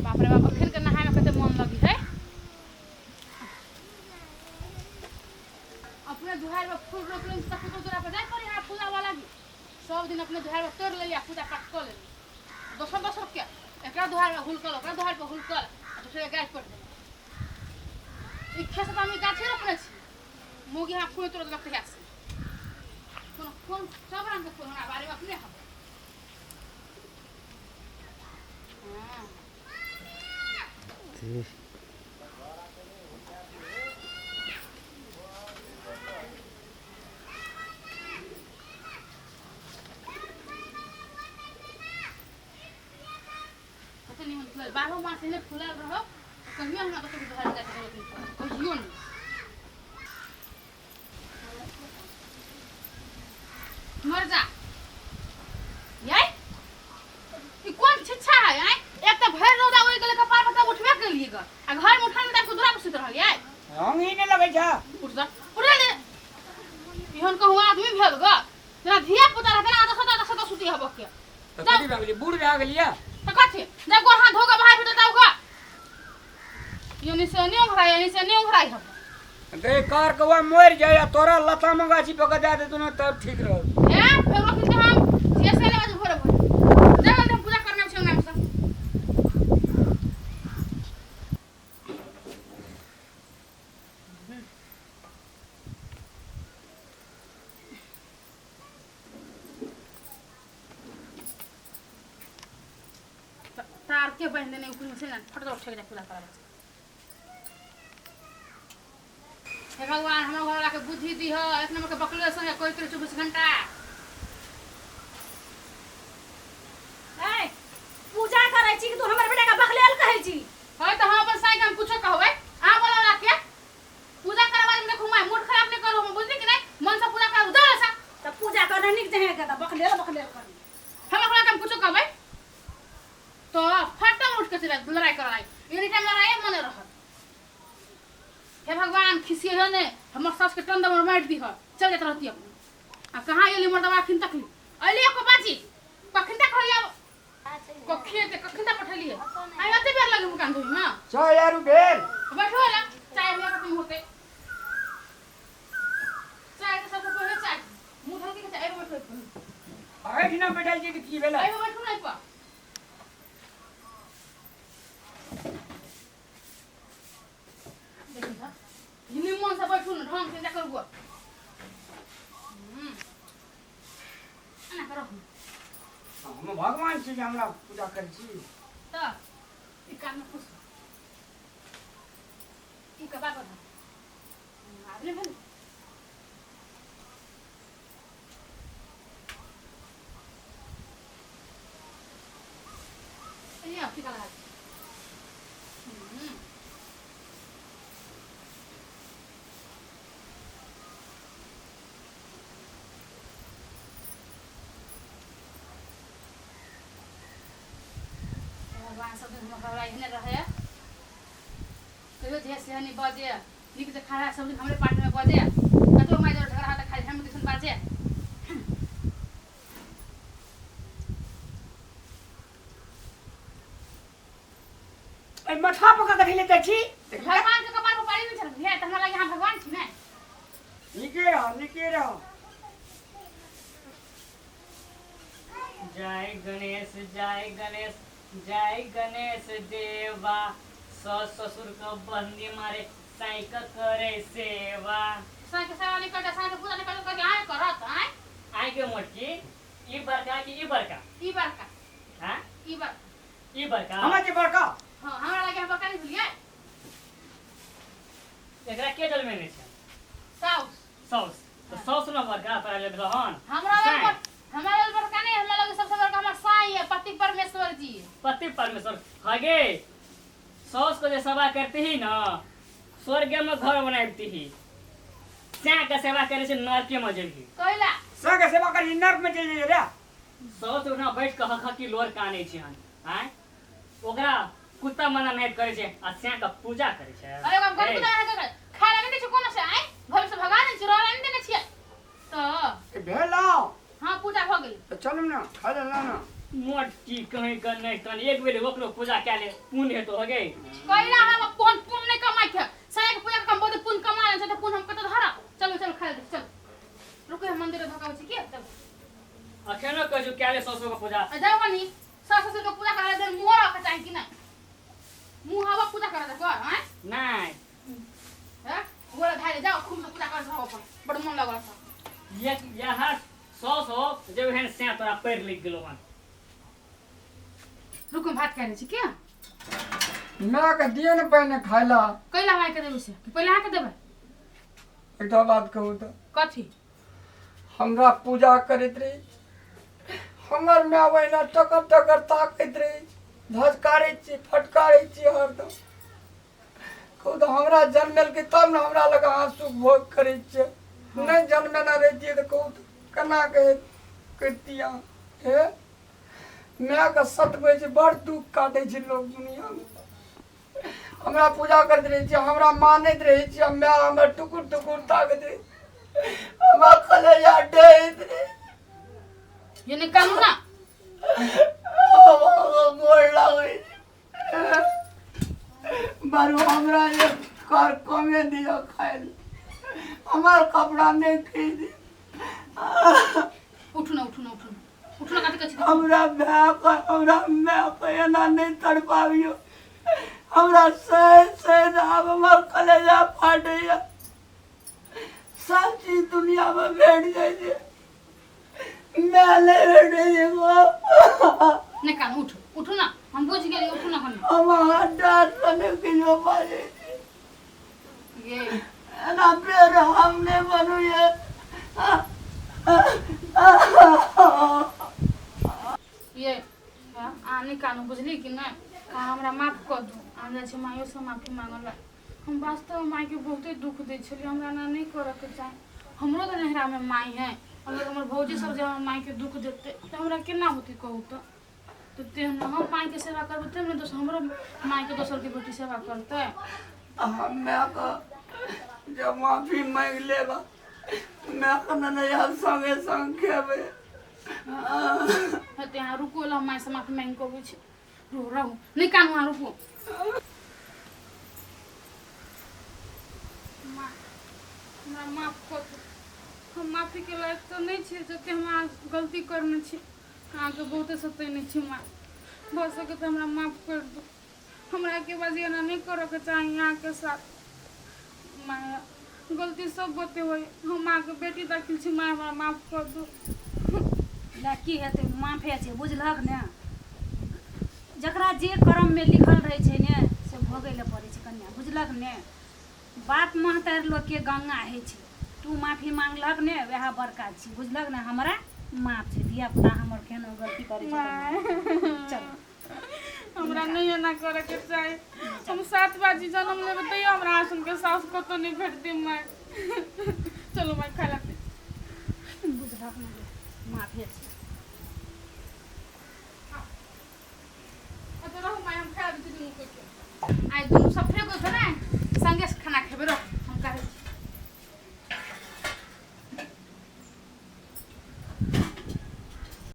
बाप रे बाप, अखन के नहाय में कते मन लगी है। अपने दुहार में फूल रोप लेली त ककरो दुआर पर जाय पड़ी हमरा पूजा वाला भी। सब दिन अपने दुहार में तोड़ लेली आ पूजा पाठ कऽ लेली। दोसर दोसर के एकरा दुहार में हुलकल, ओकरा दुहार पर हुलकल आ दोसर के गाछ पट देलक। ई खेत से तऽ हम ई गाछे रोपने छी। मौगी हमरा फूल तोड़ देलक तहिया से। कोनो कोन सब रंग के फूल हमरा बाड़ी में अपने हवे। हाँ। कते निमन फूलल, बारहो मास एहने फूलल रहब तऽ कहियो हमरा कतौ घर जायके जरूरत नहि पड़त, कहियो नहि। मर जा याय, ई कोन छिच्छा है आय? एक तऽ भरि रौदा उड़ि गेलै कपार पर, तब उठबे केलियै ग, आ घर में उठल में तब दूरा पर सुति रहल याय। हम ही नहीं लगै छ। उठ जा, उठ जा ने। एहन कहूँ आदमी भेल ग, जेना धिया पुता रहतै ना, दस दस दस सुति हबक के। तऽ कथी भए गेलियै, बूढ़ भए गेलियै? तऽ कथी जा, गोर हाथ धो के बाहर भीतर जाउ ग। यानी से नहीं उघराई, यानी से नहीं उघराई हब। दे कार कौआ मरि जाय आ तोरा लताम गाछी पर के दए देतौ ने तब ठीक रहत। ए फेर अखन के हम जे से ले बाजू भोरे भोरे जा, हम पूजा करना छै नाम से। तार के बांधि देने ऊपर में से ना फट दो ठेक जाए पूजा कराबे। हे भगवान, हमरा घर वाला के बुद्धि दीह, एक नंबर के बकले संगे कोई करे 24 घंटा। ए पूजा करै छी कि तू हमर बेटा के बकलेल कहै छी? है तऽ हम अपन साई के हम कुछो कहबै, अहाँ बोला वाला के पूजा करे वाले में देखू, my mood खराब नहीं करू हम, बुझली कि नहीं? मन से पूजा करू दो ऐसा। तऽ पूजा करना नीक जहे के तऽ बकलेल बकलेल करू। हम अपना के हम कुछो कहबै तो फटल उठ के चले लड़ाई कराई, एनी टाइम लड़ाई मने रहत। हे भगवान, खिसिए हो ने हमर सास के टन दमर मारि दीह, चल जात रहती अपन। आ कहाँ एली मर्दवा अखन तक ली अइली एको बाजी कखन तक रहली, आब कखन ते कखन तक पठेलिए आई, अते बेर लगे मुकान धोई में। चल यार भेल। बैठो ला, चाय हमरा खत्म होते, चाय के सबसे पहिले चाय मुंह धोके के चाय बैठो। एहिठिना बैठल छी तऽ की भेलै? एहिमे बैठू ने पर। देखी तऽ निमन से बैठू ने, ढंग से जाकर गो एना करो। हम भगवान छी जे हमरा पूजा करै छी? तऽ ई कान में खुश ई कपा कर आब नहि भेल। एने टीका लगा दे। भगवान सब दिन हमर घरवाला एहने रहे, कहियो जे से नहि बजे, नीक से खाना सब दिन हमरे पाठ में बजे, कतरो माय झगड़ा होता खाली हम दिसन बाजे। एहि माथा पर कथी लेते छी? भगवान के कपार पर पानी नहीं चढ़ल है त हमरा लगे अहाँ भगवान छी ने। नीके रह, नीके रह। जय गणेश, जय गणेश, जय गणेश देवा, सास ससुर के बंदी मारे साई के करे सेवा। साई के सेवा नहीं करते, साई के पूजा नहीं करते, करके आए करत आए। आए के मोटकी ई बड़का कि ई बड़का? ई बड़का। हां, ई बड़का। ई बड़का। हमरा जे बड़का। हां, हमरा लगे हम बड़का नहीं भेलियै। एकरा के जन्मेने छै? साउस। साउस तो साउस न बड़का तोरा ले भेलहन। हमरा लगे साई। हमरा लगे बड़का नहीं, हमरा लगे सबसे बड़का हमर साई है, पति परमेश्वर जी। पति परमेश्वर हगे साउस को जे सेवा करती ही न स्वर्ग में घर बनाती ही, स्या के सेवा करे से नरके में जेबही। कहिला सग सेवा करी नरक में चलि जइयै रे। साउस उठना बैठ के हक हकी लोर कानै छै हन आय, ओकरा कुत्ता मना नहीं करे छै आ स्या के पूजा करे छै। अरे हम घर ए, पूजा नहीं करे, खाए ला नहीं दै छै कोनो से आय, घर से भगा दै छै, रहला नहीं देने छियै। तऽ भेल? हां, पूजा भ गेल। तऽ चलू ने, खाय ले ना। मोटकी कहीं के नहीं तन एक बेर ओकरो पूजा कए ले पुण्य हेतौ हगे। कैला हम पुन पुन नहीं कमाइ के साया के पूजा के हम बहुत पुन कमा ले छै त पुन हम कत धरा। चलो चलो खा ले चल, रुको हम मंदिर धकाबै छी के चल। अखनो कहै छौ कए ले सासु के पूजा। आ जाओ बनी सास ससुर के पूजा करे दे मुंह रख चाहे कि नहीं, मुंह हवा पूजा करे दे कर। हैं नहीं हैं गोरा धारे जाओ खूब से पूजा कर सब अपन बड़ मन लगल छ। ये यहाँ सौ सौ जब एहन से तोरा पैर लिख गेलो हन। रुको भात खाइ छी के माय के दियो ने पहिने खाय ला। कैला माय के देबै से कि पहिले अहाँके देबै? एकटा बात कहू तऽ कथी? हमरा पूजा करैत रही, हमर माय ओहिना टकर टकर ताकैत रही, धजकारै छी फटकारै छी हरदम। कहू तऽ हमरा जन्मेलकै तब ने हमरा लग अहाँ सुख भोग करै छियै, नहि जन्मेने रहितियै तऽ कहू तऽ केना के करितियै अहाँ? हे मायके सतबै छै, बड़ दुख काटै छै लोक दुनियामे। हमरा पूजा करैत रहै छियै, हमरा मानैत रहै छियै, माय हमर टुकुर टुकुर ताकैत रहै, हमरा कलेजा डहैत रहै। ये नहीं कानू ना गोड़ लागै छै बारू, हमरा एक कर कमे दिअ खाय लए, हमर कपड़ा नहि खरीद। उठू ना उठू ना उठू ना उठू ना, कथी कहै छी? हमरा भायके हमरा मायके एना नहि तड़पाबियौ, हमरा सहि सहि आब हमर कलेजा फाटैया। सब चीज दुनियामे भेट जाइ छै, माय नहि भेटै छै गो। नहीं कानू उठू उठू ना, हम बुझि गेलियै, उठू ना कनी। हम अहाँ डरसँ नहि किछो बाजै छी। ये एना बेर हम नहि बनू। ये ये आ नहीं कानू बुझली कि नहीं? कहा हमरा माफ कऽ दू। हम जाइ छी माइयोसँ माफी मांगऽ लए। हम वास्तवमे मायके बहुते दुख दै छलियै, हमरा एना नहि करऽके चाही। हमरो तऽ नैहरामे माय है, अगर हमर भौजी सब जे हमर मायके दुख देतै तऽ हमरा केना होतै कहू तऽ? तऽ तेहन हम मायके सेवा करबै तब ने दोसर हमरो मायके दोसरके बेटी सेवा करतै। हम मायके जब माफी मांगि लेब, मायके ननैया संगे संग खेबै। हेतै अहाँ रुकू, हम मायसँ माफी मांगि कऽ अबै छी। रहू रहू नहि कानू, अहाँ रुकू। माँ हमरा माफ कऽ दू, हम माफीके लायक तऽ नहि छियै जते हम अहाँ गलती करने छी, अहाँके बहुते सतेने छी माँ, भऽ सकै तऽ हमरा माफ कर दू। हमरा के बाजी एना नहि करऽके चाही अहाँके साथ। माँ गलती सब गोते होइ, हम अहाँके बेटी दाखिल छी माँ, हमरा माफ कर दू। ला की हेतै, माफे छै बुझलहक ने? जकरा जे कर्ममे लिखल रहै छै ने से भोगै लए पड़ै छै कनिया, बुझलक ने? बाप महतारि लोकके गंगा होइ छै। तू माफी मांगलहक ने वएह बड़का छी, बुझलक ने? हमरा माफ छै, धियापुता हमर केहनो गलती करै छै तऽ चल। हमरा नहि एना करऽके चाही। हम 7 बाजी जन्म लेबै तैयो हमरा आसन के सास कतौ नहि भेटतै माय। चलो माय खाय लगतै। बुझलक ने, माफे छै। अच्छा रहू माय, हम खाय दै छी दुनू कोइके। आइ दुनू सफरे